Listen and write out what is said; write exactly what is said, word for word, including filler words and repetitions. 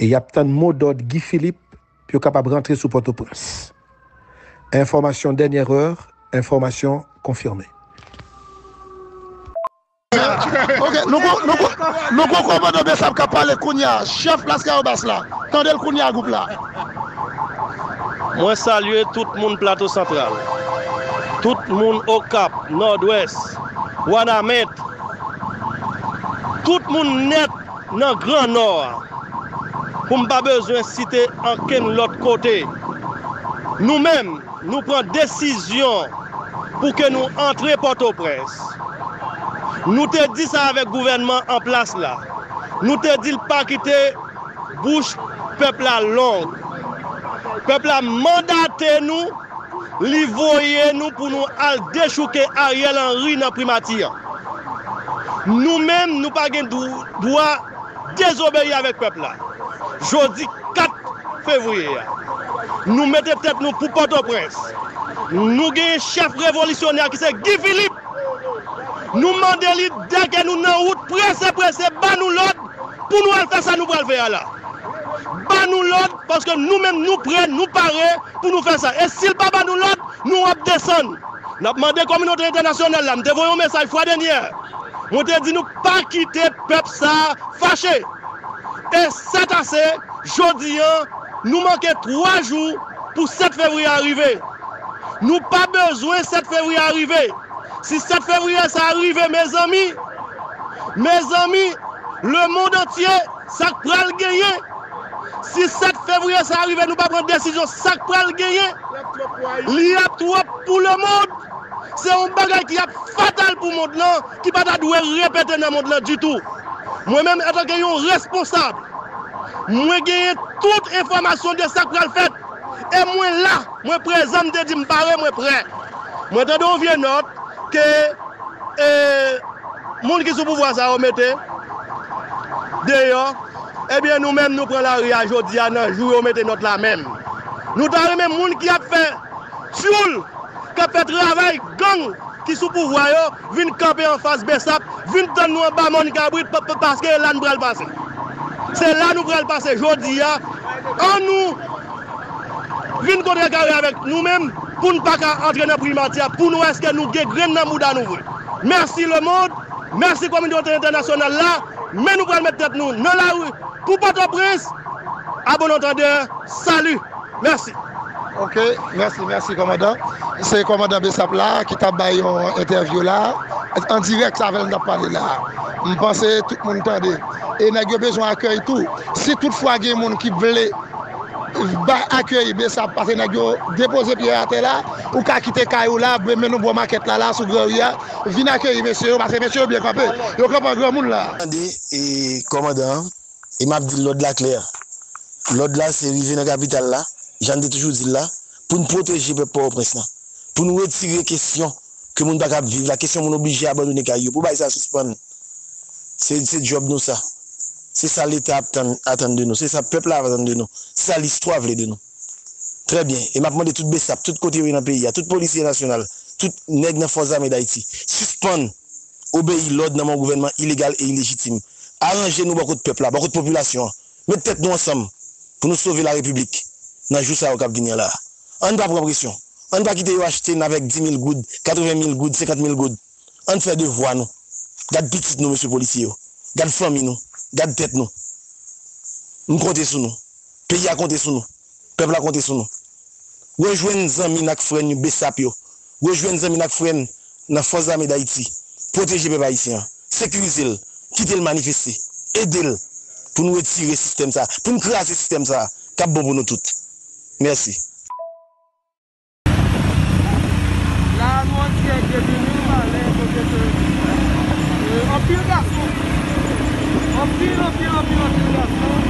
Y ap tann modòd Guy Philippe pou yo kapab rantre sou Pòtoprens. Enfòmasyon dènyè è, enfòmasyon konfime. Ok, nou gon, nou gon, nou gon kòmandan Besap k ap pale kounye a, chèf Las Cayobas la. Tande l kounye a, gwoup la. Mwen salye tout moun Plato Santral, tout moun Okap, Nòdwès, Wanament, tout moun nèt nan Gran Nò a, pou m pa bezwen site ankenn lòt kote. Nou menm, nou pran desizyon pou ke nou antre Pòtoprens. Nou te di sa avèk gouvènman an plas la. Nou te di l pa kite bouch pèp la long. Pèp la mandate nou, li voye nou pou nou al dechouke Ariel Henry nan primati an. Nou menm, nou pa gen dw-, dwa dezobeyi avèk pèp la. Jodi kat fevriye a, nou mete tèt nou pou Pòtoprens. Nou genyen chèf revolisyonè ki se Guy Philippe. Nou mande li, dèke nou nan wout, prese, prese, ba nou lòd pou nou al fè sa nou pral fè a la. Ba nou lòd, paske nou menm, nou prè, nou pare pou nou fè sa. E si l pa ba nou lòd, nou ap desann. N ap mande kominote entènasyonal la, m te voye yon mesaj fwa dènyè. Mwen te di nou pa kite pèp sa a fache. E sètase, jodi a, nou manke twa jou pou sèt fevriye a rive. Nou pa bezwen sèt fevriye a rive. Si sèt fevriye sa a rive, mezanmi, mezanmi, lemonn antye, sa k pral genyen? Si sèt fevriye sa a rive, nou pa pran desizyon, sa k pral genyen? Li ap twòp pou lemonn. Se yon bagay ki ap fatal pou mond lan, ki pa ta dwe repete nan mond lan ditou. Mwen menm, antanke yon responsab, mwen genyen tout enfòmasyon de sa k pral fèt. E mwen la, mwen prezan, m te di m pare, mwen prè. Mwen tande yon vye nòt ke, e, moun ki sou pouvwa sa yo mete deyò. Ebyen, nou menm, nou pran lari a jodi a nan jou yo mete nòt la menm. Nou ta renmen moun ki ap fè tyoul, k ap fè travay gang ki sou pouvwa yo, vin kanpe anfas Besap, vin tann nou anba mòn kabrit, pa, pa, paske e la nou pral pase. Se la nou pral pase jodi a. Ann nou vin kontre kare avèk nou menm pou n pa ka antre nan primati a, pou n wè èske nou gen grenn nan bouda nou vre. Mèsi lemonn, mèsi kominote entènasyonal la, men nou pral met tèt nou nan lari pou Pòtoprens. A bon antandè, sali. Mèsi. Ok, mèsi, mèsi, kòmandan. Se kòmandan Besap la ki t ap bay yon entèvyou la, an dirèk, se avè l n t ap pale la. M panse tout moun tande. E nèg yo bezwen akèy tou. Si toutfwa gen moun ki vle bay akèy Besap, paske nèg yo depoze pye atè la, ou ka kite kay ou la, mennen nou bò makèt la, la, sou gran ri a, vin akeyi mesye yo, paske mesye yo byen kanpe. Yo kanpe an granmoun la. Tande, e, kòmandan an, e m ap di l lòd la klè. Lòd la se rive nan kapital la, jan n te toujou di l la, pou n pwoteje pèp Pòtoprens lan, pou n retire kesyon ke moun pa ka ap viv la, kesyon moun oblije abandone kay yo, pou bagay sa sispann. Se, se djòb nou sa. Se sa Leta ap tann, atann de nou. Se sa pèp la ap atann de nou. Se sa listwa vle de nou. Trè byen. E m ap mande tout Besap, tout kote yo ye nan peyi a, tout polisye nasyonal, tout nèg nan Fòs Zame Dayiti, sispann obeyi lòd nan men yon gouvènman ilegal e ilejitim. Aranje nou bò kot pèp la, bò kot popilasyon an. Met tèt nou ansanm pou nou sove larepiblik nan jou sa yo k ap vini an la a. Ann pa pran presyon. Ann pa kite yo achte n avèk di mil goud, katreven mil goud, senkant mil goud. Ann fè devwa nou. Gad pitit nou, mesye polisye yo. Gad fanmi nou. Gad tèt nou. M konte sou nou. Peyi a konte sou nou. Pèp la konte sou nou. Rejwenn zanmi n ak frè n yo Besap yo. Rejwenn zanmi n ak frè n nan Fòs Zame Dayiti. Pwoteje pèp ayisyen an. Sekirize l. Kite l manifeste. Ede l pou n retire sistèm sa a. Pou n kraze sistèm sa a k ap bon pou nou tout. Mèsi. La a, nou an dirèk depi Mil Malè, kote ke, e, anpil gason, anpil, anpil, anpil, anpil gason